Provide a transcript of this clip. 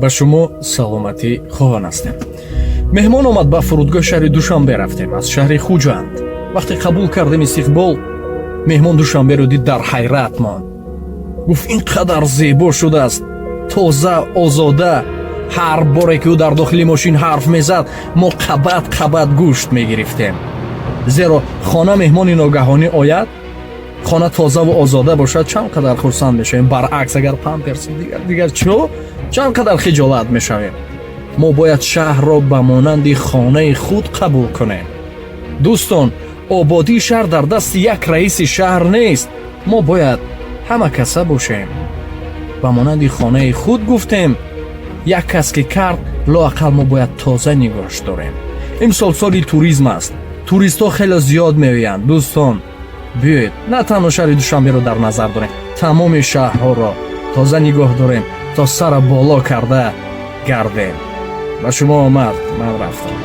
Ба шумо саломатӣ хоҳон ҳастем. Меҳмон омад ба фурудгоҳи шаҳри Душанбе, рафтем аз шаҳри Хуҷанд. Вақте қабул кардем, истиқбол, меҳмон Душанберо дид, дар ҳайрат монд. Гуфт, ин қадар зебо шудааст, тоза, озода. Ҳар боре ки ӯ дар дохили мошин ҳарф мезад, мо қабат қабат гӯшт мегирифтем, зеро хона меҳмони ногаҳонӣ ояд, хона тозаву озода бошад, чанд қадар хурсанд мешавем. Баръакс, агар памперс, дигар дигар чо, чанд қадар хиҷолат мешавем. Мо бояд шаҳрро ба монанди хонаи худ қабул кунем. Дӯстон, ободии шаҳр дар дасти як раиси шаҳр нест. Мо бояд ҳама каса бошем, ба монанди хонаи худ. Гуфтем, як кас ки кард, лоақал мо бояд тоза нигоҳш дорем. Имсол соли туризм аст, туристҳо хеле зиёд меоянд. Дӯстон, биёед, на танҳо шаҳри Душанберо дар назар дорем, тамоми шаҳрҳоро тоза нигоҳ дорем, то сара боло карда гардем. Ба шумо омад, ман рафтам.